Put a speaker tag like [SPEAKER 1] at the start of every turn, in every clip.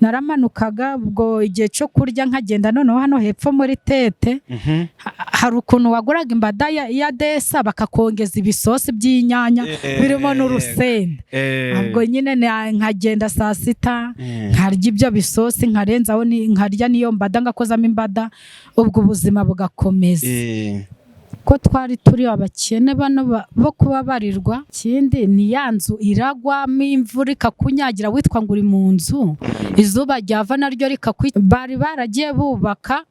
[SPEAKER 1] Naramanukaga ubwo igihe cyo kurya, nkagenda noneho hano hepfo muri tete. Hari ukuntu waguraga imbada ya desa, bakakongeza ibisosi by'inyanya birimo n'urusenda. Ubwo nyine nkagenda saa sita, nkarya ibyo bisosi, nkarenzaho nkarya n'iyo mbada, ngakozamo imbada, ubwo ubuzima bugakomeza. Ko twari turi abakene bano bo kubabarirwa. Ikindi ni ya nzu iragwamo imvura ikakunyagira, witwa ngo uri mu nzu, izuba ryava naryo rikakwica. Bari baragiye bubaka,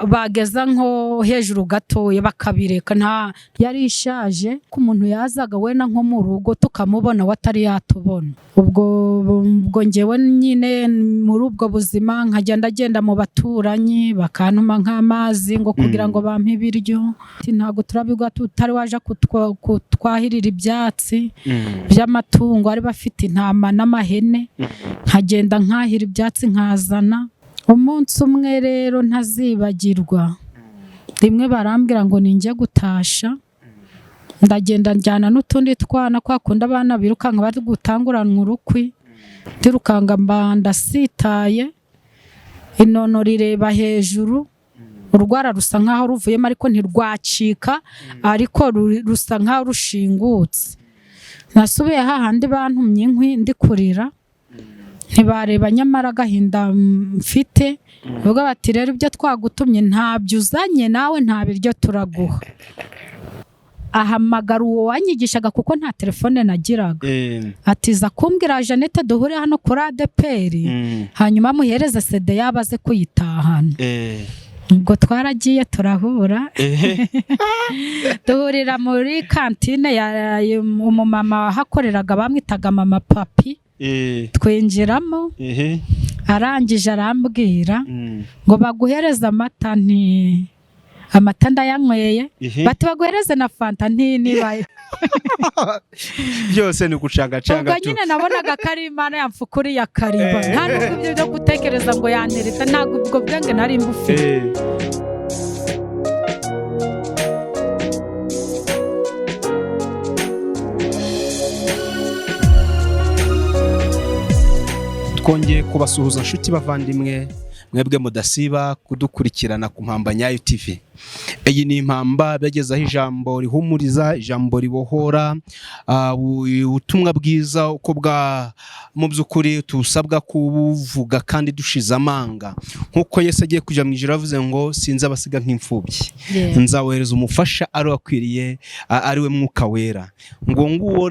[SPEAKER 1] bageza nko hejuru gatoya bakabireka. Nta yari ishaje ko umuntu yazaga wenda nko mu rugo tukamubona, we atari yatubona. Ubwo ngewe nyine muri ubwo buzima nkagenda agenda mu baturanyi, bakantuma nk'amazi ngo kugira ngo bampe ibiryo. Ati, ntabwo turabigwa tutari waje kutwahirira ibyatsi by'amatungo. Ari bafite intama n'amahene, nkagenda nkahira ibyatsi nkazana. Umunsi umwe rero ntazibagirwa, rimwe barambwira ngo ninjye gutasha. Ndagenda njyana n'utundi twana, kwa kundi abana birukanka bari gutanguranwa urukwi. Ndirukanga mba ndasitaye, inono rireba hejuru, urwara rusa nkaho ruvuyemo ariko ntirwacika, ariko rusa nkaho rushingutse. Nasubiye hahandi bantumye inkwi, ndi kurira, ntibareba nyamara agahinda mfite. Bavuga bati: "Rero ibyo twagutumye ntabyo uzanye, nawe nta biryo turaguha." Ahamagara uwo wanyigishaga, kuko nta telefone nagiraga, atiza kumbwira: "Jeannette, duhure hano kuri ADEPR, hanyuma muhereze CD yaba aze kuyitahana." Ubwo twaragiye turahura, duhurira muri kantine ya umumama wahakoreraga bamwitaga Mama Papi. Twinjiramo, arangije arambwira ngo: "Baguhereze amata?" Nti: "Amata ndayanyweye." Bati: "Baguhereze na fanta?" Nti: "Niba."
[SPEAKER 2] Byose ni ugucangacanga.
[SPEAKER 1] Ubwo
[SPEAKER 2] tu.
[SPEAKER 1] Nyine nabonaga ko ari Imana yamfukuriye akariba. Nta nubwo ibyo byo gutekereza ngo yantereta, ntabwo ubwo bwenge nari mbufite.
[SPEAKER 2] Twongeye kubasuhuza, nshuti bavandimwe, mwebwe mudasiba kudukurikirana ku Mpamba Nyayo TV. Iyi ni Impamba bagezaho ijambo rihumuriza, ijambo ribohora, ubutumwa bwiza uko bwa mu by'ukuri tusabwa kubuvuga kandi dushize amanga, nk'uko Yesu agiye kujya mu ijuru avuze ngo: "Sinzabasiga nk'imfubyi, nzawohereza umufasha ari akwiriye, ari we Mwuka Wera." Ngo nguwo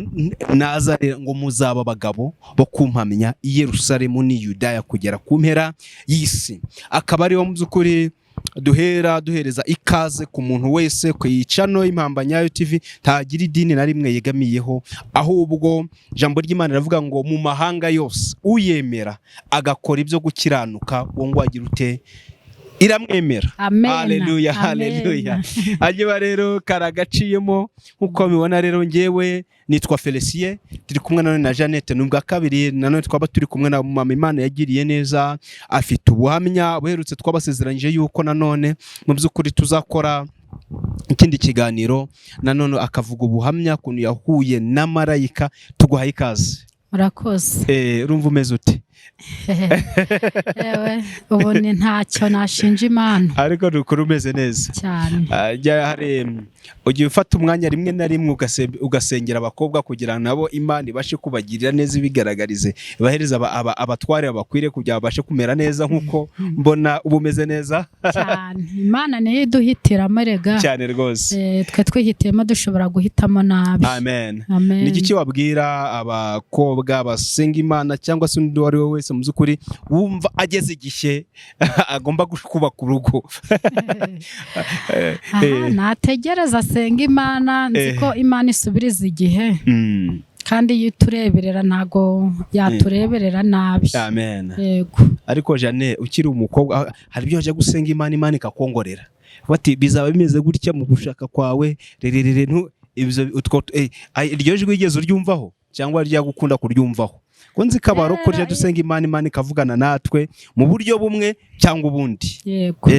[SPEAKER 2] naza rero, ngo muzaba abagabo bo kumpamya i Yerusalemu n'i Yudaya kugera ku mpera y'isi. Akaba ariwo mu by'ukuri duhera duhereza ikaze ku muntu wese ku icano Impamba Nyayo TV. Ntagira idini na rimwe yegamiyeho, ahubwo ijambo ry'Imana riravuga ngo mu mahanga yose uyemera agakora ibyo gukiranuka, uwo ngo agira ute? Iramwemera.
[SPEAKER 1] Amen.
[SPEAKER 2] Haleluya.
[SPEAKER 1] Amen.
[SPEAKER 2] Haleluya. Hanyuma rero karagaciyemo nk'uko mubibona rero, ngewe nitwa Felicien, turi kumwe nanone na Jeannette. Ni ubwa kabiri nanone twaba turi kumwe na mama Imana yagiriye neza, afite ubuhamya buherutse. Twabasezeranyije yuko nanone mu by'ukuri tuzakora ikindi kiganiro, nanone akavuga ubuhamya ukuntu yahuye na marayika. Tuguhaye ikaze.
[SPEAKER 1] Murakoze.
[SPEAKER 2] Urumva umeze ute?
[SPEAKER 1] Ewe, ubu ni ntacyo nashinja Imana.
[SPEAKER 2] Ariko ni ukuri umeze neza.
[SPEAKER 1] Cyane.
[SPEAKER 2] Jya hari ujya ufata umwanya rimwe na rimwe ugasengera abakobwa kugira ngo nabo Imana ibashe kubagirira neza, ibigaragarize, ibahereze abatware bakwiriye kugira babashe kumera neza nk'uko mbona uba umeze neza.
[SPEAKER 1] Cyane, Imana niyo iduhitiramo erega.
[SPEAKER 2] Cyane rwose.
[SPEAKER 1] Twe twihitiyemo dushobora guhitamo nabi.
[SPEAKER 2] Amen.
[SPEAKER 1] Amen.
[SPEAKER 2] Ni iki wabwira abakobwa basenga Imana cyangwa se undi uwo ari we wese mu by'ukuri wumva ageze igihe agomba kubaka urugo?
[SPEAKER 1] Aha, nategereza asenga Imana. Nzi ko Imana isubiriza igihe, kandi iyo itureberera ntago yatureberera nabi.
[SPEAKER 2] Amen.
[SPEAKER 1] Yego.
[SPEAKER 2] Ariko Jane, ukiri umukobwa, hari ibyo wajya gusenga Imana, Imana ikakongorera bati: "Bizaba bimeze gutya mu gushaka kwawe rererere." Ntu ibyo utwo iryo jwi wigeze uryumvaho cyangwa ryagukunda kuryumvaho? Ko nzi ko abarokore dusenga Imana, Imana ikavugana natwe mu buryo bumwe cyangwa ubundi.
[SPEAKER 1] Yego.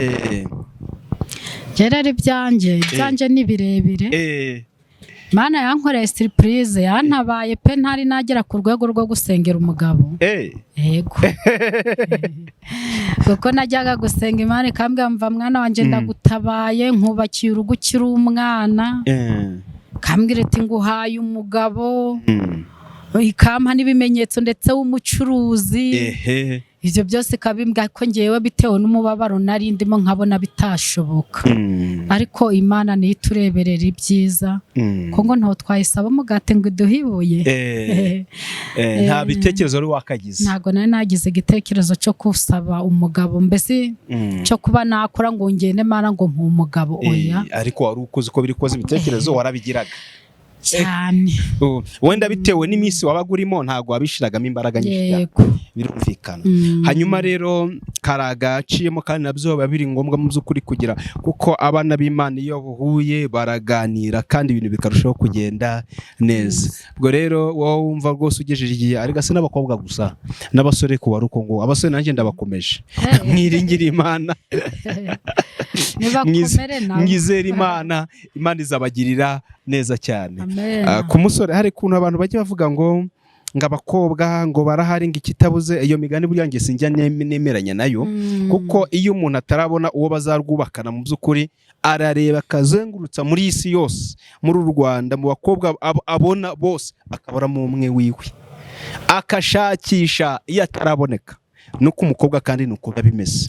[SPEAKER 1] Njye rero ibyanjye ni birebire. Imana yankoreye surprise, yantabaye pe, ntari nagera ku rwego rwo gusengera umugabo. Yego, kuko najyaga gusenga Imana ikambwira: "Mva mwana wanjye, ndagutabaye, nkubakiye urugo ukiri umwana." Ikambwira iti: "Nguhaye umugabo." Ikampa n'ibimenyetso ndetse w'umucuruzi. Ibyo byose ikabimbwira ko ngewe bitewe n'umubabaro nari ndimo nkabona bitashoboka. Ariko Imana niyo itureberera ibyiza, ko ngo ntaho twayisaba umugati ngo iduhe ibuye.
[SPEAKER 2] Nta bitekerezo wari wakagize?
[SPEAKER 1] Ntabwo nari nagize igitekerezo cyo gusaba umugabo, mbese cyo kuba nakora ngo ngende Mana ngo mpa umugabo, oya.
[SPEAKER 2] Ariko wari ukuze uko biri koze, ibitekerezo warabigiraga.
[SPEAKER 1] Cyane.
[SPEAKER 2] Wenda bitewe n'iminsi wabaga urimo ntabwo wabishiragamo imbaraga nyinshi cyane.
[SPEAKER 1] Yego.
[SPEAKER 2] Birumvikana. Hanyuma rero kari agaciyemo, kandi nabyo biba biri ngombwa mu by'ukuri kugira, kuko abana b'Imana iyo bahuye baraganira kandi ibintu bikarushaho kugenda neza. Ubwo rero wowe wumva rwose ugejeje igihe, ariko si n'abakobwa gusa, n'abasore, ku uko ngo abasore nanjye ndabakomeje, mwiringire Imana.
[SPEAKER 1] Nibakomere nabo.
[SPEAKER 2] Mwizere Imana, Imana izabagirira neza cyane.
[SPEAKER 1] Amen.
[SPEAKER 2] Ku musore hari ukuntu abantu bajya bavuga ngo abakobwa ngo barahari, ngo ikitabuze iyo migani, buriya njye sinjya nemeranya nayo. Kuko iyo umuntu atarabona uwo bazarwubakana, mu by'ukuri arareba akazengurutsa muri iyi si yose, muri uru Rwanda, mu bakobwa abona bose akaboramo umwe wiwe, akashakisha. Iyo ataraboneka nuko umukobwa kandi nuko biba bimeze.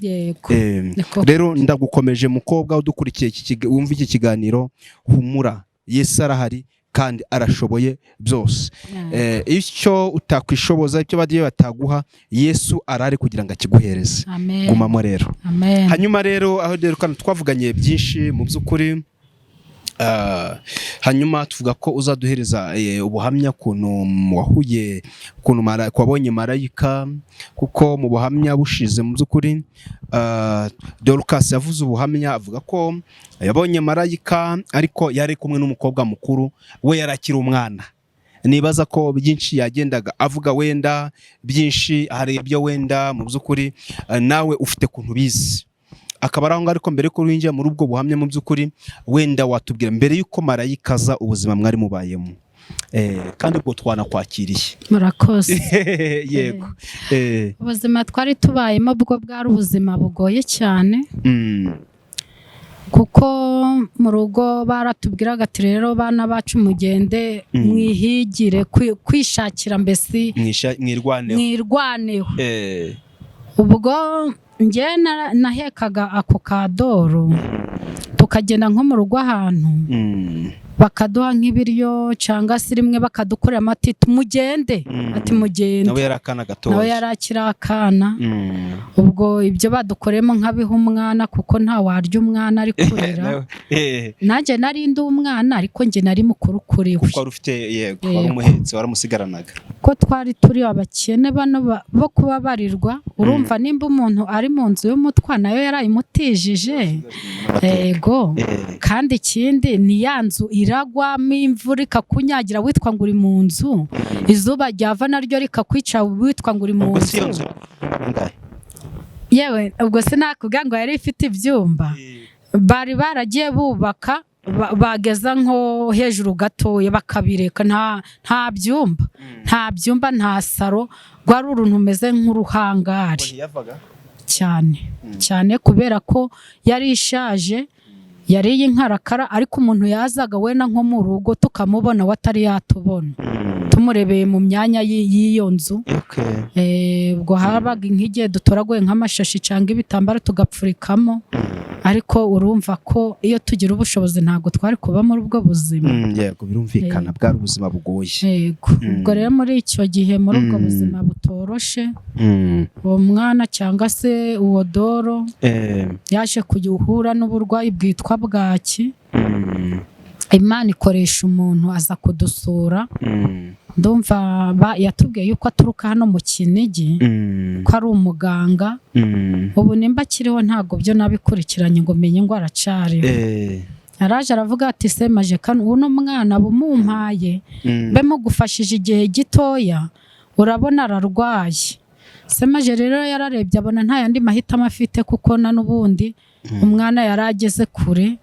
[SPEAKER 1] Niko.
[SPEAKER 2] Rero ndagukomeje mukobwa udukurikiye wumva iki kiganiro, humura, Yesu arahari kandi arashoboye byose. Icyo utakwishoboza, icyo bagiye bataguha, Yesu arahari kugira ngo akiguhereze.
[SPEAKER 1] Amen.
[SPEAKER 2] Gumamo rero.
[SPEAKER 1] Amen.
[SPEAKER 2] Hanyuma rero aho rero kandi twavuganye byinshi mu by'ukuri, hanyuma tuvuga ko uzaduhereza ubuhamya ukuntu wahuye, ukuntu wabonye marayika, kuko mu buhamya bushize mu by'ukuri Dorcas yavuze ubuhamya avuga ko yabonye marayika, ariko yari kumwe n'umukobwa mukuru we, yari akiri umwana. Nibaza ko byinshi yagendaga avuga, wenda byinshi hari ibyo wenda mu by'ukuri nawe ufite ukuntu bizi, akaba ari aho ngaho. Ariko mbere yuko winjira muri ubwo buhamya, mu by'ukuri wenda watubwira mbere y'uko marayika aza ubuzima mwari mubayemo. Kandi ubwo twanakwakiriye.
[SPEAKER 1] Murakoze.
[SPEAKER 2] Yego.
[SPEAKER 1] Ubuzima twari tubayemo bwo bwari ubuzima bugoye cyane, kuko mu rugo baratubwiraga ati: "Rero bana bacu, mugende mwihigire, kwishakira mbese."
[SPEAKER 2] Mwirwaneho.
[SPEAKER 1] Mwirwaneho. Ubwo njye nahekaga ako kadoro, tukagenda nko mu rugo ahantu, bakaduha nk'ibiryo cyangwa se rimwe bakadukorera amati: "Mugende." Ati: "Mugende."
[SPEAKER 2] Nawe yari akana gatoya.
[SPEAKER 1] Nawe yari akiri akana. Ubwo ibyo badukoreyemo nkabiha umwana, kuko nta warya umwana ari kurira. Nanjye nari ndi umwana, ariko njye nari mukuru kuri we.
[SPEAKER 2] Kuko wari ufite, yego, wari umuhetse, waramusigaranaga.
[SPEAKER 1] Ko twari turi abakene bano bo kubabarirwa. Urumva nimba umuntu ari mu nzu y'umutwa, nayo yarayimutijije, yego. Kandi ikindi ni ya nzu iragwamo imvura ikakunyagira witwa ngo uri mu nzu, izuba ryava naryo rikakwica witwa ngo uri mu
[SPEAKER 2] Ubwo si iyo
[SPEAKER 1] nzu.
[SPEAKER 2] nzu ingahe?
[SPEAKER 1] Yewe, ubwo sinakubwira ngo yari ifite ibyumba. Bari baragiye bubaka, bageza nko hejuru gatoya bakabireka. Nta byumba, nta byumba, nta saro, rwari uruntu rumeze nk'uruhangari.
[SPEAKER 2] Ntiyavaga?
[SPEAKER 1] Cyane cyane, kubera ko yari ishaje, yari iy'inkarakara. Ariko umuntu yazaga wenda nko mu rugo tukamubona, we atari yatubona, tumurebeye mu myanya y'iyo nzu. Ubwo habaga nk'igihe dutoraguye nk'amashashi cyangwa ibitambaro tugapfurikamo. Ariko urumva ko iyo tugira ubushobozi ntabwo twari kuba muri ubwo buzima.
[SPEAKER 2] Yego, birumvikana, bwari ubuzima bugoye.
[SPEAKER 1] Yego. Ubwo rero muri icyo gihe, muri ubwo buzima butoroshe, uwo mwana cyangwa se uwo Doro yaje kujya uhura n'uburwayi bwitwa bwaki. Imana ikoresha umuntu aza kudusura. Ndumva yatubwiye yuko aturuka hano mu Kinigi, ko ari umuganga. Ubu nimba akiriho ntabwo byo nabikurikiranye ngo menye ngo aracariho. Araje aravuga ati: "Semaje kano uno mwana bumumpaye, mbe mugufashije igihe gitoya, urabona ararwaye." Semaje rero yararebye abona nta yandi mahitamo afite, kuko na n'ubundi umwana yari ageze kure.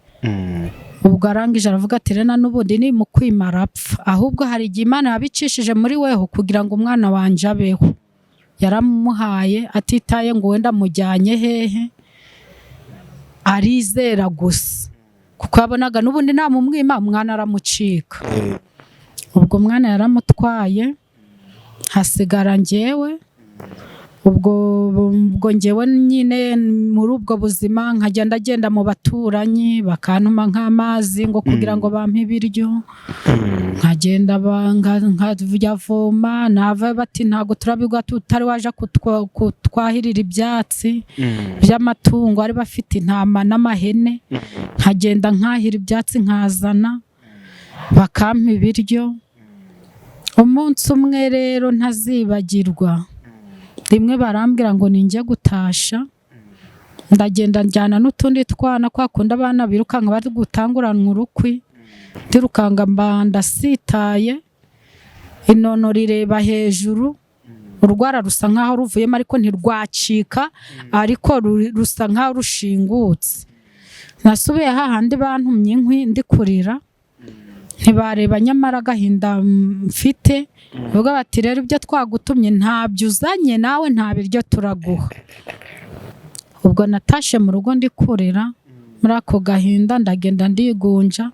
[SPEAKER 1] Ubwo arangije aravuga ati rena n'ubundi ni mu kwimara apfa, ahubwo hari igihe Imana yabicishije muri weho kugira ngo umwana wanjye abeho. Yaramuhaye atitaye ngo wenda amujyanye hehe, arizera gusa kuko yabonaga n'ubundi namumwima umwana aramucika. Ubwo umwana yaramutwaye, hasigara njyewe. Ubwo njyewe nyine muri ubwo buzima nkajya ndagenda mu baturanyi bakantuma nk'amazi ngo kugira ngo bampe ibiryo, nkagenda nkajya nava bati ntabwo turabigwa tutari waje kutwahirira ibyatsi by'amatungo, ari bafite intama n'amahene, nkagenda nkahira ibyatsi nkazana bakampa ibiryo. Umunsi umwe rero ntazibagirwa, rimwe barambwira ngo ninjye gutasha, ndagenda njyana n'utundi twana kwa kundi abana birukanka bari gutanguranwa urukwi, ndirukanga mba ndasitaye, inono rireba hejuru, urwara rusa nkaho ruvuyemo ariko ntirwacika, ariko rusa nkaho rushingutse. Nasubiye hahandi bantumye inkwi ndi kurira, ntibareba nyamara agahinda mfite, bavuga bati rero ibyo twagutumye ntabyo uzanye, nawe nta biryo turaguha. Ubwo natashe mu rugo ndi kurira muri ako gahinda, ndagenda ndigunja.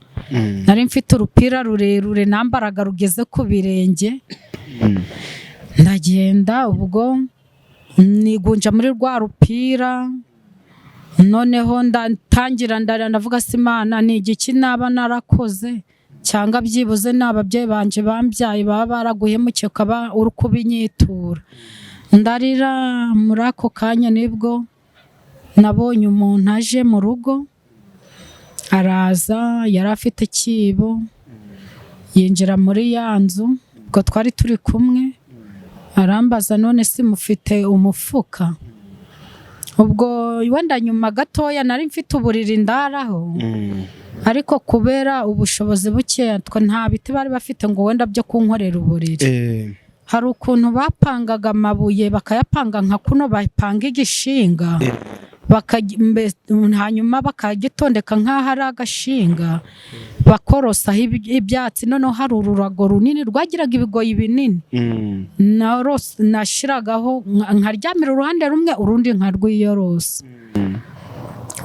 [SPEAKER 1] Nari mfite urupira rurerure nambaraga rugeze ku birenge, ndagenda ubwo nigunja muri rwa rupira. Noneho ndatangira ndarira, ndavuga se Imana ni igiki naba narakoze, cyangwa byibuze ni ababyeyi banje bambyaye baba baraguhemukiye ukaba uri kubinyitura. Ndarira. Muri ako kanya nibwo nabonye umuntu aje mu rugo, araza yari afite ikibo, yinjira muri ya nzu, ubwo twari turi kumwe, arambaza none si mufite umufuka? Ubwo wenda nyuma gatoya nari mfite uburiri ndaraho, ariko kubera ubushobozi bukeya twe nta biti bari bafite ngo wenda byo kunkorera uburiri. Hari ukuntu bapangaga amabuye, bakayapanga nka kuno bapanga igishinga, hanyuma bakagitondeka nk'aho ari agashinga, bakorosaho ibyatsi. Noneho hari ururago runini rwagiraga ibigoyi binini, nashiragaho nkaryamira uruhande rumwe, urundi nkarwiyorosa.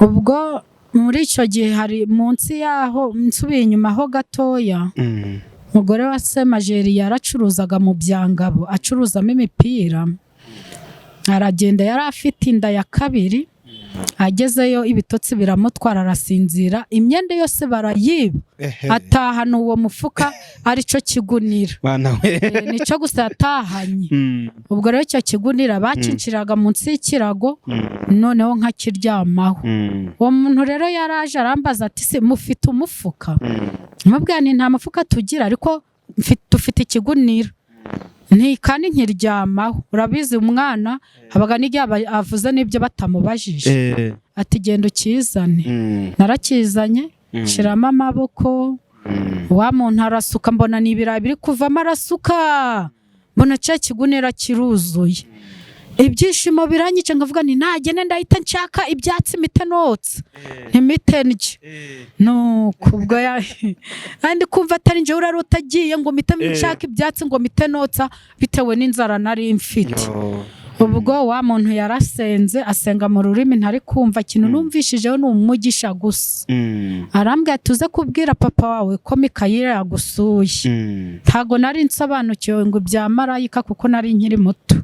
[SPEAKER 1] Ubwo muri icyo gihe hari munsi yaho, nsubiye inyuma ho gatoya, umugore wa Semajeri yaracuruzaga mu Byangabo, acuruzamo imipira. Aragenda, yari afite inda ya kabiri, agezeyo ibitotsi biramutwara arasinzira, imyenda yose barayiba, atahana uwo mufuka aricyo kigunira.
[SPEAKER 2] Bana we!
[SPEAKER 1] Nicyo gusa yatahanye. Ubwo rero icyo kigunira bakinshiraga munsi y'ikirago, noneho nkakiryamaho. Uwo muntu rero yaraje arambaza ati se mufite umufuka? Mubwira nti nta mufuka tugira, ariko dufite ikigunira nti kandi nkiryamaho. Urabizi umwana habaga n'igihe avuze n'ibyo batamubajije. Ati genda ukizane. Narakizanye, nshiramo amaboko. Wa muntu arasuka, mbona ni ibirayi biri kuvamo, arasuka mbona cya kigunira kiruzuye. Ibyishimo biranyica, nkavuga nti nagende ndahita nshaka ibyatsi mite notsa ntimite ndye. Nuko ubwo kandi kumva atari njyewe urari utagiye ngo mpite nshaka ibyatsi ngo mpite notsa, bitewe n'inzara nari mfite. Ubwo wa muntu yarasenze, asenga mu rurimi ntari kumva. Ikintu numvishijeho ni umugisha gusa. Arambwira tuze kubwira papa wawe ko Mikayire yagusuye. Ntago nari nsobanukiwe ngo ibya marayika kuko nari nkiri muto.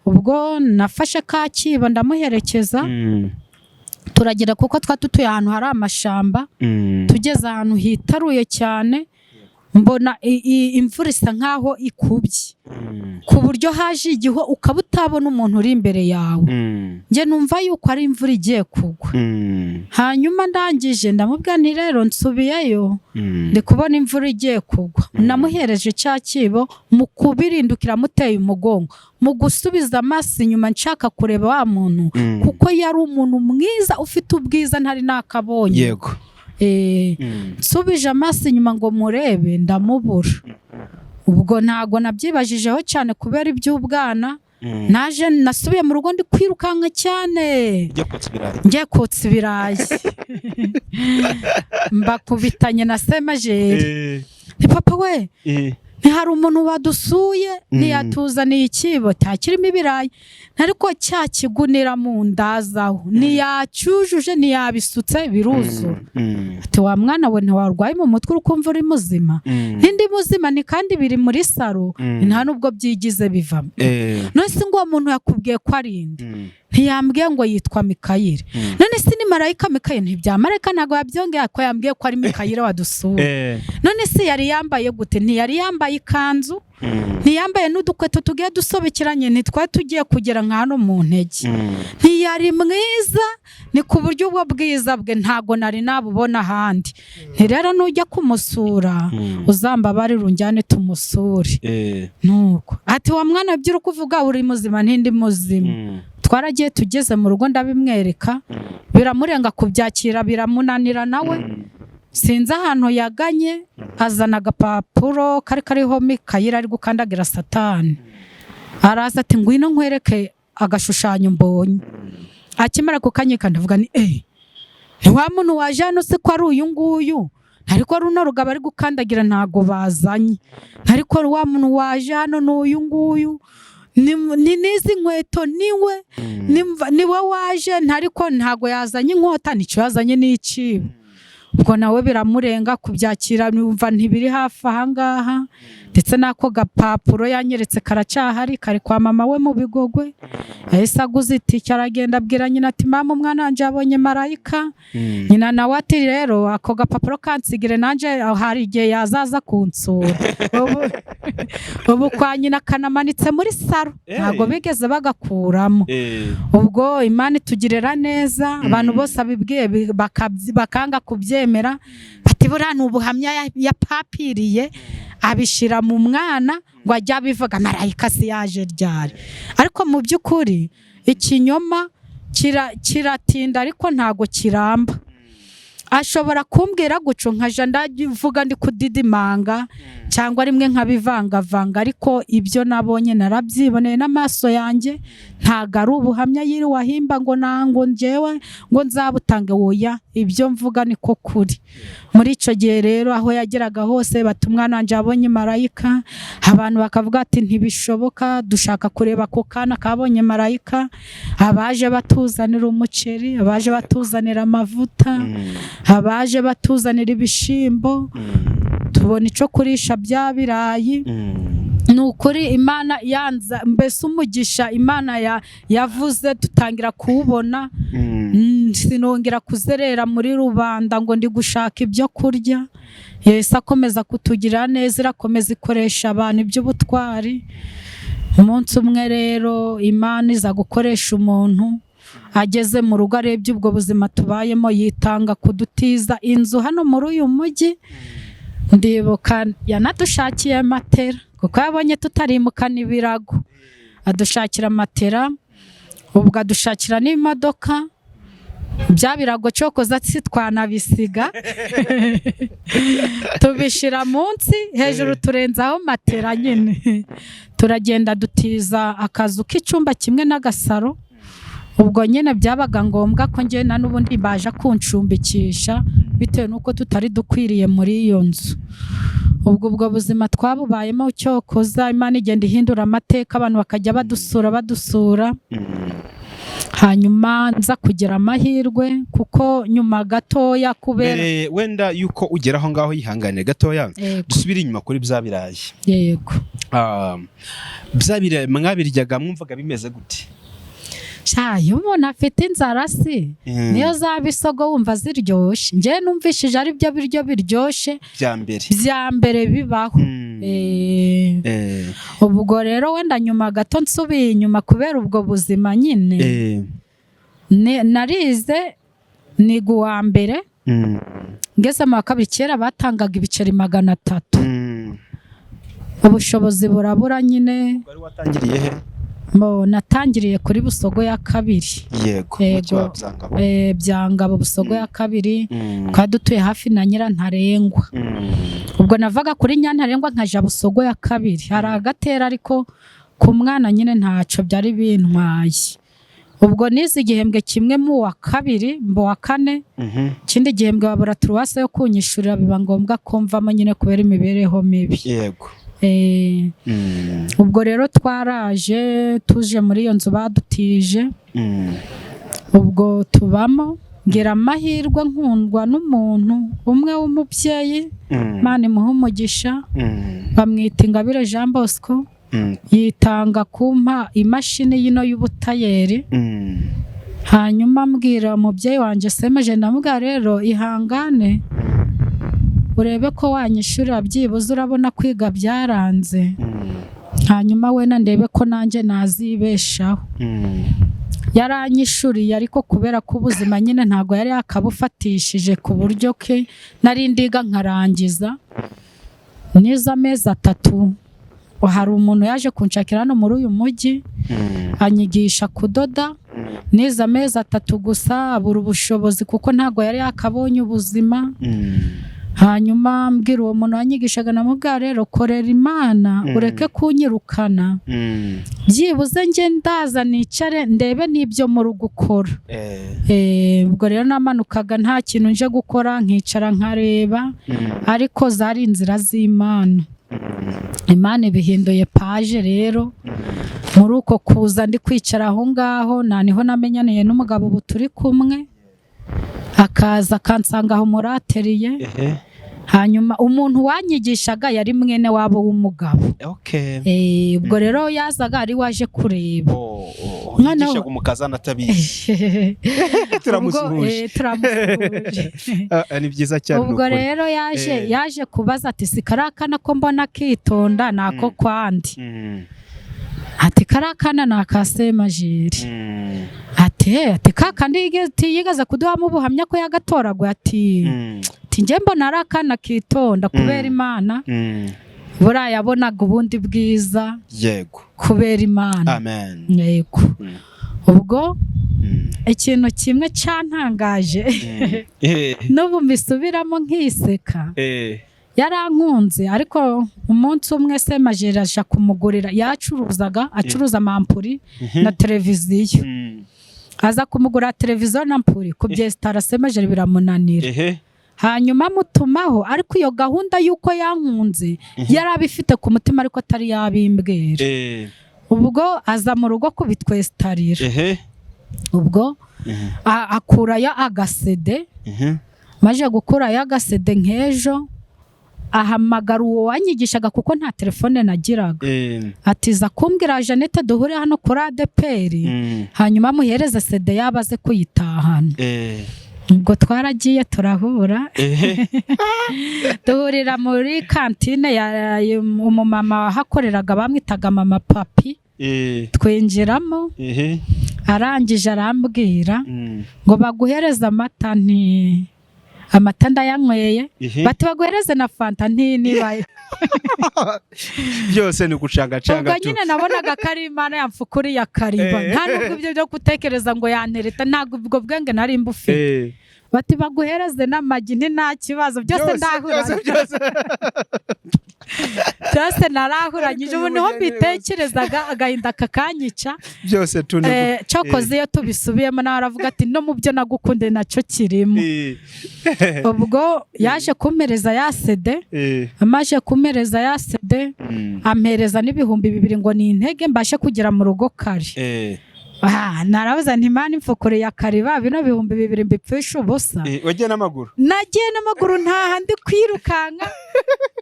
[SPEAKER 1] Ubwo nafashe ka kibo ndamuherekeza, turagera kuko twari dutuye ahantu hari amashamba. Tugeze ahantu hitaruye cyane, mbona imvura isa nkaho ikubye ku buryo haje igihu ukaba utabona umuntu uri imbere yawe. Njye numva yuko ari imvura igiye kugwa. Hanyuma ndangije ndamubwira nti rero nsubiyeyo, ndi kubona imvura igiye kugwa. Namuhereje cya kibo, mu kubirindukira muteye umugongo, mu gusubiza amaso inyuma nshaka kureba wa muntu, kuko yari umuntu mwiza ufite ubwiza ntari nakabonye. Nsubije amaso inyuma ngo murebe, ndamubura. Ubwo ntago nabyibajijeho cyane kubera iby'ubwana. Naje nasubiye mu rugo ndi kwirukanka cyane.
[SPEAKER 2] Ujya kotsa ibirayi?
[SPEAKER 1] Ngiye kotsa ibirayi, mbakubitanye na Semajeri. Ni papa we, ntihari umuntu wadusuye, ntiyatuzaniye ikibo cyakirimo ibirayi, ariko cya kigunira mu ndazaho ntiyacyujuje, ntiyabisutse biruzura. Ati: "Wa mwana we, ntiwarwaye mu mutwe, uri kumva uri muzima?" Ntindi muzima, ni kandi biri muri saro, nta nubwo byigize bivamo. None se ngo uwo muntu yakubwiye ko ari inde? Ntiyambwiye ngo yitwa Mikayire. None se ni marayika Mikayire? Ntibya marayika ntabwo yabyongeye, ko yambwiye ko ari Mikayire wadusuye. None se yari yambaye gute? Ntiyari yambaye ikanzu, ntiyambaye n'udukweto tugiye dusobekeranye, ntitwari tugiye kugera nka hano mu ntege. Ntiyari mwiza, ni ku buryo ubwo bwiza bwe ntabwo nari nabubona ahandi. Nti rero nujya kumusura uzambabarire unjyane tumusure. Nuko ati: "Wa mwana, by'uri kuvuga uri muzima?" Ntindi muzima. Twaragiye, tugeze mu rugo ndabimwereka, biramurenga kubyakira, biramunanira nawe. Sinzi ahantu yaganye, azana agapapuro kari kariho Mikayire ari gukandagira Satani. Araza ati: "Ngwino nkwereke agashushanyo mbonye." Akimara kukanyika ndavuga ni ni wa muntu waje hano se ko ari uyu nguyu? Ariko runo rugabo ari gukandagira ntago bazanye, ariko wa muntu waje hano ni uyu nguyu, ni n'izi nkweto niwe, niwe waje, ntariko ntago yazanye inkota, nicyo yazanye n'icibo. Ubwo nawe biramurenga kubyakira, numva ntibiri hafi ahangaha. Ndetse n'ako gapapuro yanyeretse karacyahari, kari kwa mama we mu Bigogwe. Yahise aguza itike aragenda, abwira nyina ati: "Mama, umwana wanjye yabonye marayika." Nyina nawe ati: "Rero ako gapapuro kansigire, nanjye hari igihe yazaza kunsura." Ubu kwa nyina kanamanitse muri saro, ntabwo bigeze bagakuramo. Ubwo Imana itugirira neza, abantu bose abibwiye bakanga kubyemera, bati: "Buriya ni ubuhamya yapapiriye abishyira mu mwana ngo ajye abivuga, marayika si yaje ryari?" Ariko mu by'ukuri ikinyoma kiratinda ariko ntago kiramba. Ashobora kumbwira guco nkaja ndavuga ndi kudidimanga cyangwa rimwe nkabivangavanga, ariko ibyo nabonye narabyiboneye n'amaso yanjye. Ntago ari ubuhamya yiriwe ahimba ngo nango njyewe ngo nzabutange, woya, ibyo mvuga niko kuri. Muri icyo gihe rero aho yageraga hose bati: "Umwana wanjye yabonye marayika." Abantu bakavuga ati: "Ntibishoboka, dushaka kureba ako kana kabonye marayika." Abaje batuzanira umuceri, abaje batuzanira amavuta, abaje batuzanira ibishimbo, tubona icyo kurisha bya birayi. Ni ukuri Imana yanza mbese umugisha Imana yavuze dutangira kuwubona. Sinongera kuzerera muri rubanda ngo ndi gushaka ibyo kurya. Yesu akomeza kutugirira neza, irakomeza ikoresha abantu iby'ubutwari. Umunsi umwe rero Imana iza gukoresha umuntu ageze mu rugo, arebye ubwo buzima tubayemo, yitanga kudutiza inzu hano muri uyu mujyi. Ndibuka yanadushakiye matera kuko yabonye tutarimukana ibirago, adushakira matera, ubwo adushakira n'imodoka. Bya birago cyokoza si twanabisiga, tubishyira munsi, hejuru turenzaho matera nyine, turagenda dutiza akazu k'icyumba kimwe n'agasaro. Ubwo nyine byabaga ngombwa ko ngenda n'ubundi baje kuncumbikisha bitewe n'uko tutari dukwiriye muri iyo nzu. Ubwo buzima twabubayemo, cyokoza Imana igenda ihindura amateka, abantu bakajya badusura badusura. Hanyuma nza kugira amahirwe kuko nyuma gatoya kubera
[SPEAKER 2] Mbere wenda yuko ugera aho ngaho, yihanganire gatoya,
[SPEAKER 1] Yego.
[SPEAKER 2] dusubire inyuma kuri bya birayi.
[SPEAKER 1] Yego.
[SPEAKER 2] Ah, bya birayi mwabiryaga mwumvaga bimeze gute?
[SPEAKER 1] Sha, iyo umuntu afite inzara si niyo zaba isogo wumva ziryoshye. Njyewe numvishije ari byo biryo biryoshye
[SPEAKER 2] bya mbere
[SPEAKER 1] bya mbere bibaho. Ubwo rero wenda nyuma gato nsubiye inyuma kubera ubwo buzima nyine, narize niga uwa mbere, ngeze mu wa kabiri, kera batangaga ibiceri 300. Ubushobozi burabura nyine.
[SPEAKER 2] Wari watangiriye he?
[SPEAKER 1] Mo natangiriye kuri Busogo ya kabiri.
[SPEAKER 2] Yego.
[SPEAKER 1] Yego.
[SPEAKER 2] Muki wa Byangabo.
[SPEAKER 1] Byangabo, Busogo ya kabiri. Twari dutuye hafi na Nyirantarengwa. Ubwo navaga kuri Nyirantarengwa nkaja Busogo ya kabiri, hari agatera ariko Ku mwana nyine ntacyo byari bintwaye. Ubwo nize igihembwe kimwe mu wa kabiri, mu wa kane, ikindi gihembwe babura turuwase yo kunyishurira, biba ngombwa ko mvamo nyine kubera imibereho mibi. Ubwo rero twaraje, tuje muri iyo nzu badutije. Ubwo tubamo, ngira amahirwe nkundwa n'umuntu umwe w'umubyeyi, Imana imuhe umugisha, bamwita Ingabire Jean Bosco. Yitanga kumpa imashini y'ino y'ubutayeri. Hanyuma mbwira umubyeyi wanjye semeje, ndamubwira rero ihangane urebe ko wanyishyurira byibuze, urabona kwiga byaranze, hanyuma wenda ndebe ko nanjye nazibeshaho. Yaranyishuriye, ariko kubera ko ubuzima nyine ntabwo yari yakabufatishije ku buryo ke nari ndiga nkarangiza niza amezi 3. Hari umuntu yaje kunshakira hano muri uyu mujyi, anyigisha kudoda. Nize amezi 3 gusa, abura ubushobozi kuko ntabwo yari yakabonye ubuzima. Hanyuma mbwira uwo muntu wanyigishaga, namubwira rero korera Imana, ureke kunyirukana, byibuze njye ndaza nicare ndebe n'ibyo mu rugo ukora. Ubwo rero namanukaga nta kintu nje gukora, nkicara nkareba, ariko zari inzira z'Imana. Imana ibihinduye paje rero. Muri uko kuza ndi kwicara aho ngaho, nta niho namenyaniye n'umugabo ubu turi kumwe, akaza akansanga aho muri atelier. Hanyuma umuntu wanyigishaga yari mwene wabo w'umugabo. Ubwo rero yazaga ari waje kureba.
[SPEAKER 2] Yigishaga umukazana atabizi. Turamusuhuje.
[SPEAKER 1] Turamusuhuje.
[SPEAKER 2] Ni byiza cyane.
[SPEAKER 1] Ubwo rero yaje yaje kubaza ati si karakana ko mbona kitonda nako kwandi? Ati karakana ni aka Semajeri. Ati kakandi yigeze kuduhamo ubuhamya ko yagatoraguye, ati njye mbona ari akana kitonda kubera Imana. Buriya yabonaga ubundi bwiza kubera Imana.
[SPEAKER 2] Amen.
[SPEAKER 1] Yego. Ubwo ikintu kimwe cyantangaje, n'ubu mbisubiramo nkiseka, yarankunze, ariko umunsi umwe Semajeri aja kumugurira, yacuruzaga, acuruza amampuri na televiziyo, aza kumugura televiziyo na ampuri kubyesitara, Semajeri biramunanira. Hanyuma amutumaho, ariko iyo gahunda y'uko yankunze yari abifite ku mutima, ariko atari yabimbwira. Ubwo aza mu rugo kubitwesitarira. Ubwo akurayo agasede. Maje gukurayo agasede nk'ejo, ahamagara uwo wanyigishaga, kuko nta telefone nagiraga, atiza kumbwira Jeannette duhure hano kuri ADEPR, hanyuma amuhereze sede yaba aze kuyitahana. Ubwo twaragiye turahura, duhurira muri kantine ya umumama wahakoreraga bamwitaga Mama Papi. Twinjiramo, arangije arambwira ngo baguhereze amata, nti amata ndayanyweye. Bati baguhereze na fanta, nti niba
[SPEAKER 2] Byose ni ugucangacanga.
[SPEAKER 1] Ubwo nyine nabonaga ko ari Imana yamfukuriye akariba. Nta nubwo ibyo byo gutekereza ngo yantereta, ntabwo ubwo bwenge nari mbufite. Bati baguhereze n'amagi, nti nta kibazo, byose ndahuranye.
[SPEAKER 2] Byose.
[SPEAKER 1] Byose narahuranyije. Ubu niho mbitekerezaga agahinda kakanyica.
[SPEAKER 2] Byose tuni.
[SPEAKER 1] Cyokoze iyo tubisubiyemo nawe aravuga ati no mu byo nagukunde nacyo kirimo. Ubwo yaje kumpereza ya sede. Amaze kumpereza ya sede, ampereza n'2000 ngo ni intege mbashe kugera mu rugo kare. Narabuze nti Imana imfukuriye akariba, bino 2000 mbipfisha ubusa?
[SPEAKER 2] Wagiye n'amaguru?
[SPEAKER 1] Nagiye n'amaguru ntaha ndi kwirukanka,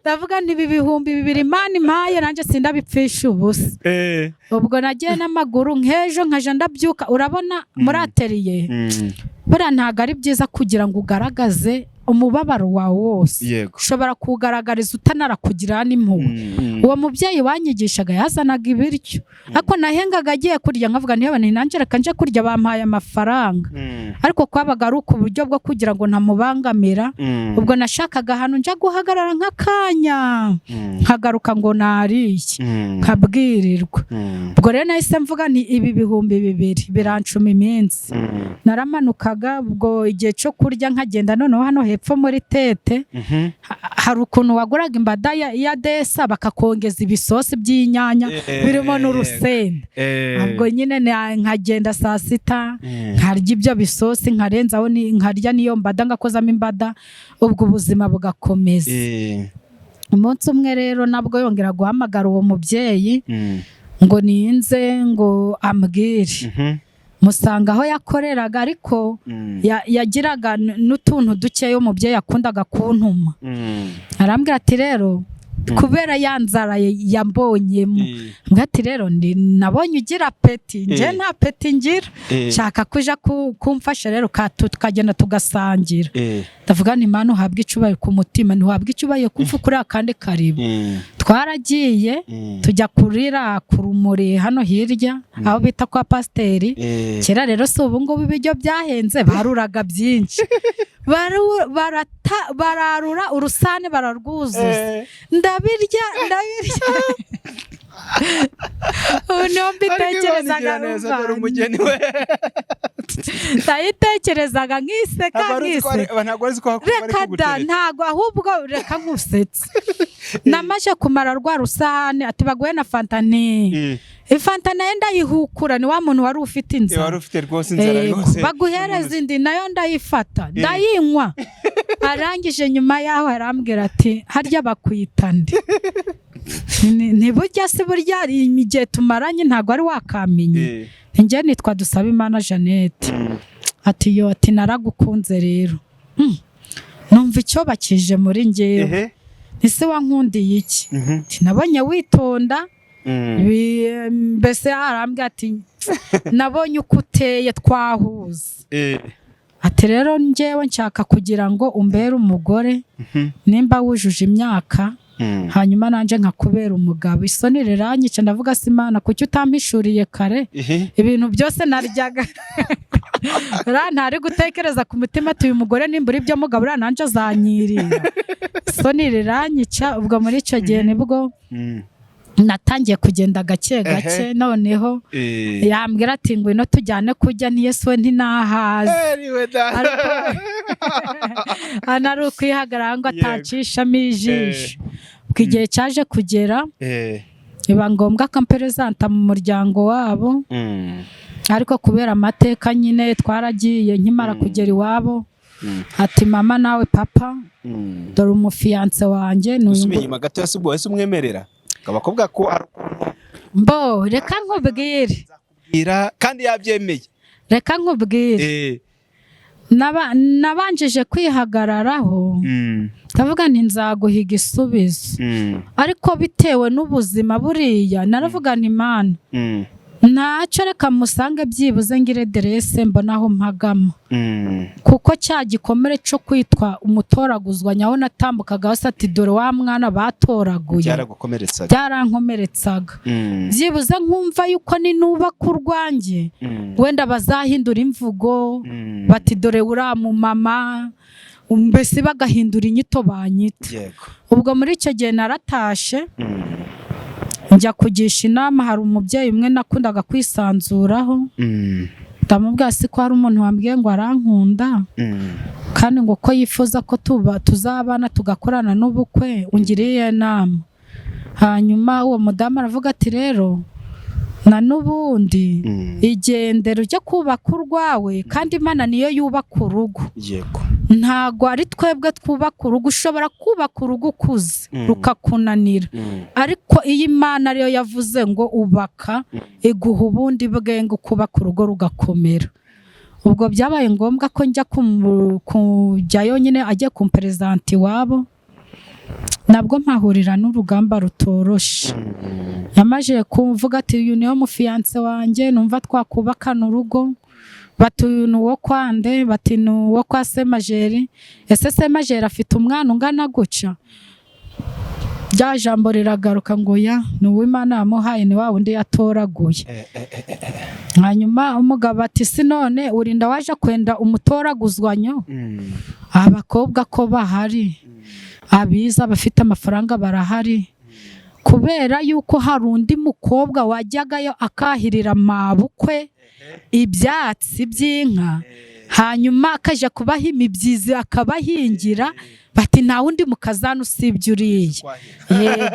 [SPEAKER 1] ndavuga nti ibi 2000 Imana impaye nanjye sindabipfisha ubusa. Ubwo nagiye n'amaguru nk'ejo nkaja ndabyuka. Urabona muri atelier, buriya ntabwo ari byiza kugira ngo ugaragaze umubabaro wawe wose. Ushobora kuwugaragariza utanarakugira n'impuhwe. Uwo mubyeyi wanyigishaga yazanaga ibiryo, ariko nahengaga agiye kurya nkavuga nti yewe nanjye reka nje kurya, bampaye amafaranga. Ariko kwabaga ari uku buryo bwo kugira ngo ntamubangamira. Ubwo nashakaga ahantu nja guhagarara nk'akanya, nkagaruka ngo nariye, nkabwirirwa. Ubwo rero nahise mvuga nti ibi 2000 birancuma iminsi. Naramanukaga ubwo igihe cyo kurya nkagenda noneho hano hepfo. hepfo muri tete. Hari ukuntu waguraga imbada ya desa bakakongeza ibisosi by'inyanya birimo n'urusenda. Ubwo nyine nkagenda saa sita, nkarya ibyo bisosi, nkarenzaho nkarya n'iyo mbada, ngakozamo imbada, ubwo ubuzima bugakomeza. Umunsi umwe rero nabwo yongera guhamagara uwo mubyeyi ngo ninze ngo ambwire. Musanga aho yakoreraga, ariko yagiraga n'utuntu dukeya umubyeyi yakundaga kuntuma. Arambwira ati rero kubera ya nzara yambonyemo, mbwira ati rero nabonye ugira appétit, njye nta appétit ngira, nshaka kuja kumfasha rero tukagenda tugasangira. Ndavuga nti Mana uhabwe icyubahiro ku mutima, ntiwabwe icyubahiro kumva kuri akandi karibu. Twaragiye tujya kurira ku Rumuri hano hirya aho bita kwa pasiteri. Kera rero si ubu ngubu ibiryo byahenze, baruraga byinshi. Bararura urusane bararwuzuza, ndabirya ndabirya. Ubu niho mbitekerezaga,
[SPEAKER 2] neza dore
[SPEAKER 1] numva
[SPEAKER 2] umugeni we.
[SPEAKER 1] Ndayitekerezaga nkiseka.
[SPEAKER 2] Ntabwo wari uzi ko
[SPEAKER 1] Nkiseka.
[SPEAKER 2] Ntabwo wari uzi ko bari
[SPEAKER 1] Reka da.
[SPEAKER 2] kugutereta.
[SPEAKER 1] Ntago, ahubwo reka nkusetse. Namaze kumara rwa rusahane, ati baguhe na fanta, nti ifanta nayo ndayihukura, ni wa muntu wari ufite inzara.
[SPEAKER 2] Wari ufite rwose inzara rwose.
[SPEAKER 1] Baguhereza indi nayo ndayifata ndayinywa. Arangije nyuma yaho arambwira ati harya bakwita nde? Ntiburya si burya igihe tumaranye ntabwo wari wakamenye. Njye nitwa Dusabimana Jeannette. Ati yo, ati naragukunze rero. Numva icyo bakije muri njyewe. Ese wankundiye iki? Ati nabonye witonda. Mbese arambwira ati nabonye uko uteye twahuza. Ati rero njyewe nshaka kugira ngo umbere umugore nimba wujuje imyaka, hanyuma nanjye nkakubera umugabo. Isoni riranyica, ndavuga se Imana kuki utampishuriye kare? Ibintu byose naryaga uriya ntari gutekereza ku mutima ati uyu mugore nimbura ibyo mugabo uriya nanjye azanyirira. Isoni riranyica. Ubwo muri icyo gihe nibwo natangiye kugenda gake gake. Noneho yambwira ati ngwino tujyane kurya, ntiyesu we ntinahaze.
[SPEAKER 2] Anyway, da.
[SPEAKER 1] Ariko hano ari ukwihagarara ngo atacishamo ijisho. Ubwo igihe cyaje kugera biba ngombwa ko amperezanta mu muryango wabo. Ariko kubera amateka nyine twaragiye, nkimara kugera iwabo ati mama nawe papa, dore umufiancé wanjye ni uyu.
[SPEAKER 2] Usubiye inyuma gato, yasi ubwo wahise umwemerera abakobwa ko ari
[SPEAKER 1] Mbo reka nkubwire.
[SPEAKER 2] Ira kandi yabyemeye.
[SPEAKER 1] Reka nkubwire. Nabanjije kwihagararaho, ndavuga nti nzaguha igisubizo. Ariko bitewe n'ubuzima buriya naravuga nti Mana, ntacyo, reka musange byibuze ngire aderese mbona aho mpagama, kuko cya gikomere cyo kwitwa umutoraguzwa nyawo natambukaga hose ati dore wa mwana batoraguye.
[SPEAKER 2] Byaragukomeretsaga.
[SPEAKER 1] Byarankomeretsaga. Byibuze nkumva yuko ninubaka urwanjye wenda bazahindura imvugo, bati dore uriya mumama, mbese bagahindura inyito banyita. Ubwo muri icyo gihe naratashe, njya kugisha inama. Hari umubyeyi umwe nakundaga kwisanzuraho, ndamubwira si ko hari umuntu wambwiye ngo arankunda kandi ngo ko yifuza ko tuba tuzabana tugakorana n'ubukwe, ungiriye inama. Hanyuma uwo mudamu aravuga ati rero na n'ubundi igendere ujye kubaka urwawe, kandi Imana niyo yubaka urugo. Ntago ari twebwe twubaka urugo. Ushobora kubaka urugo ukuze rukakunanira, ariko iyo Imana ariyo yavuze ngo ubaka, iguha ubundi bwenge ukubaka urugo rugakomera. Ubwo byabaye ngombwa ko njya kujyayo nyine ajye kumperezanta iwabo, nabwo mpahurira n'urugamba rutoroshe. Yamaze kuvuga ati uyu niwe mufiancé wanjye, numva twakubakana urugo. Bati uyu ni uwo kwande? Bati ni uwo kwa Semajeri. Ese Semajeri afite umwana ungana gutya? Rya jambo riragaruka ngo ya ni uw'Imana yamuhaye, ni wa wundi yatoraguye. Hanyuma umugabo ati si none urinda waje kwenda umutoraguzwanyo? Abakobwa ko bahari, abiza abafite amafaranga barahari. Kubera yuko hari undi mukobwa wajyagayo akahirira mabukwe ibyatsi by'inka. Hanyuma akajya kubaha imibyizi, akabahingira, bati nta wundi mukazana usibye uriya. Yego.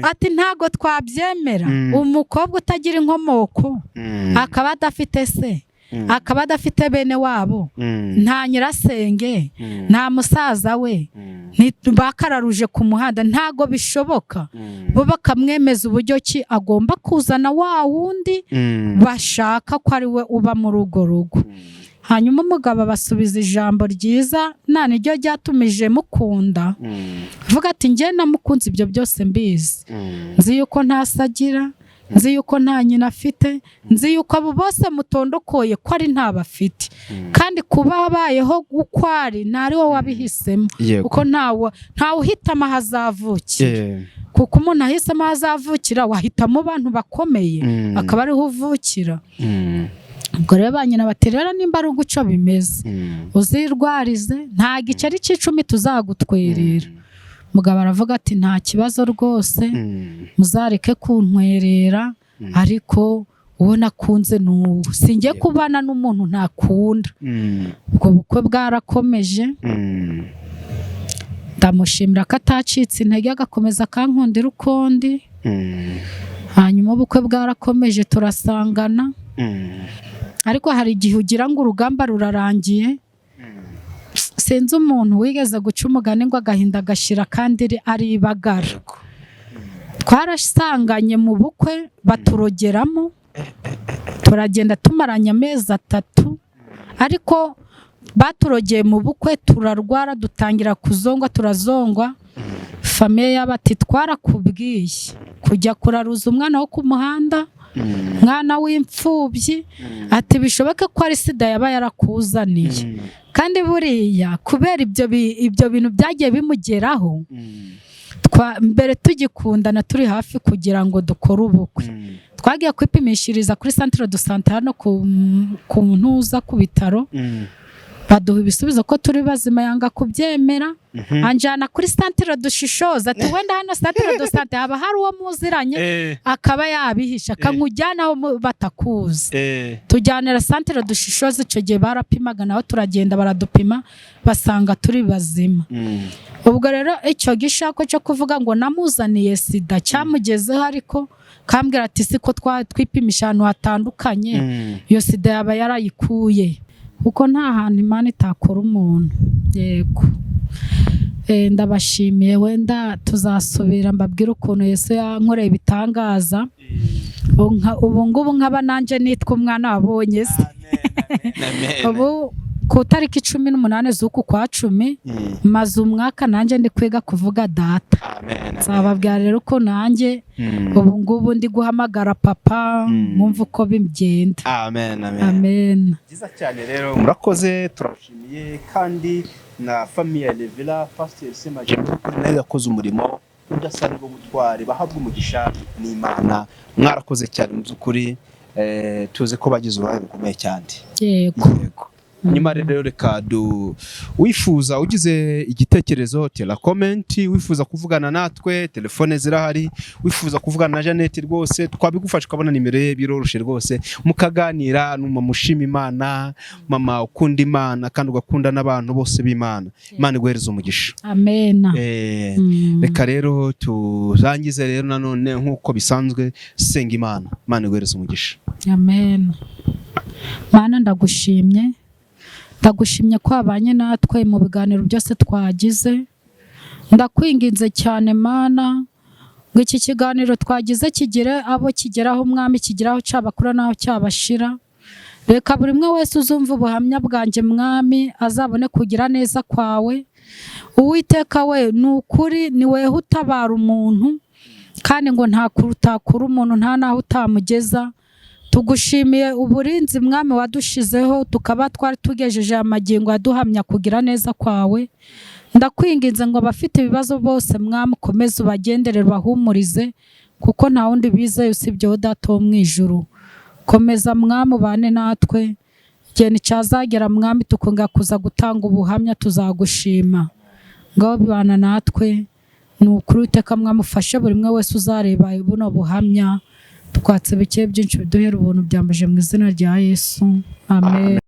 [SPEAKER 1] Ati ntago twabyemera, umukobwa utagira inkomoko, akaba adafite se, akaba adafite bene wabo, nta nyirasenge, nta musaza we, bakararuje ku muhanda, ntago bishoboka. Bo bakamwemeza uburyo ki agomba kuzana wa wundi bashaka ko ari we uba muri urwo rugo. Hanyuma umugabo abasubiza ijambo ryiza, nta niryo ryatumije mukunda, avuga ati njye namukunze ibyo byose mbizi, nzi yuko nta se agira, nzi yuko nta nyina afite, nzi yuko abo bose mutondokoye ko ari nta bafite, kandi kuba abayeho uko ari ntari wowe wabihisemo, kuko ntawe uhitamo aho azavukira, kuko umuntu ahisemo aho azavukira wahitamo abantu bakomeye akaba ariho uvukira. Ubwo rero ba nyina bati rero nimba ari uguco bimeze, uzirwarize, nta giceri cy'icumi tuzagutwerera. Mugabo aravuga ati nta kibazo rwose, muzareke kuntwerera, ariko uwo nakunze ni uwo, singiye kubana n'umuntu ntakunda. Ubwo bukwe bwarakomeje, ndamushimira ko atacitse intege agakomeza akankundira ukundi. Hanyuma ubukwe bwarakomeje, turasangana, ariko hari igihe ugira ngo urugamba rurarangiye. Sinzi umuntu wigeze guca umugani ngo agahinda gashira kandi ari ibagara. Twarasanganye mu bukwe baturogeramo, turagenda tumaranye amezi 3, ariko baturogeye mu bukwe turarwara, dutangira kuzongwa, turazongwa. Famille yabo ati twarakubwiye kujya kuraruza umwana wo ku muhanda, mwana w'imfubyi, ati bishoboke ko ari sida yaba yarakuzaniye. Kandi buriya kubera ibyo bintu byagiye bimugeraho, mbere tugikundana turi hafi kugira ngo dukore ubukwe, twagiye kwipimishiriza kuri centre de santé hano ku ntuza ku bitaro, baduha ibisubizo ko turi bazima, yanga kubyemera, anjyana kuri centre dushishoza, ati wenda hano centre de santé haba hari uwo muziranye akaba yabihisha, akankujyana aho batakuzi. Tujyanira centre dushishoza, icyo gihe barapimaga naho, turagenda baradupima basanga turi bazima. Ubwo rero icyo gishako cyo kuvuga ngo namuzaniye sida cyamugezeho, ariko kambwira ati siko twipimisha ahantu hatandukanye, iyo sida yaba yarayikuye, kuko nta hantu Imana itakora umuntu. Yego, ndabashimiye, wenda tuzasubira mbabwire ukuntu Yesu yankoreye ibitangaza, ubu ngubu nkaba nanjye nitwa umwana wabonye se. Ubu ku itariki 18 z'uku kwa 10 maze umwaka nanjye ndi kwiga kuvuga data. Nzababwira rero ko nanjye ubu ngubu ndi guhamagara papa, mwumva uko bigenda.
[SPEAKER 2] Amen, amen.
[SPEAKER 1] Amen.
[SPEAKER 2] Byiza cyane rero, murakoze, turabashimiye, kandi na famille ya Revera Pasiteri Semajimbo nayo yakoze umurimo udasanzwe w'ubutwari, bahabwa umugisha n'Imana. Mwarakoze cyane mu by'ukuri, tuzi ko bagize uruhare rukomeye cyane.
[SPEAKER 1] Yego.
[SPEAKER 2] Yego. Nyuma rero reka du wifuza ugize igitekerezo tera comment, wifuza kuvugana natwe telefone zirahari, wifuza kuvugana na Jeannette rwose twabigufasha ukabona nimero ye biroroshye rwose, mukaganira. Ni umama ushima Imana, mama ukunda Imana kandi ugakunda n'abantu bose b'Imana. Imana iguhereze umugisha.
[SPEAKER 1] Amen.
[SPEAKER 2] Reka rero turangize rero nanone nk'uko bisanzwe, senga Imana, Imana iguhereze umugisha.
[SPEAKER 1] Amen. Mana, ndagushimye, ndagushimye ko wabanye natwe mu biganiro byose twagize. Ndakwinginze cyane Mana, ngo iki kiganiro twagize kigere abo kigeraho, Umwami, kigeraho cyabakura n'aho cyabashira. Reka buri umwe wese uzumva ubuhamya bwanjye, Mwami, azabone kugira neza kwawe. Uwiteka we, ni ukuri ni weho utabara umuntu, kandi ngo nta kure utakura umuntu, nta n'aho utamugeza. Tugushimiye uburinzi, Mwami, wadushizeho tukaba twari tugejeje amagingo yaduhamya kugira neza kwawe. Ndakwinginze ngo abafite ibibazo bose, Mwami, ukomeze ubagenderere, ubahumurize, kuko nta wundi bizeye usibye wowe Data wo mu ijuru. Komeza, Mwami, ubane natwe, igihe nticyazagera, Mwami, tukongera kuza gutanga ubuhamya, tuzagushima. Ngaho bibana natwe, ni ukuri Uwiteka Mwami, ufashe buri umwe wese uzareba buno buhamya. Twatse bike byinshi biduhera ubuntu, byambaje mu izina rya Yesu, amen.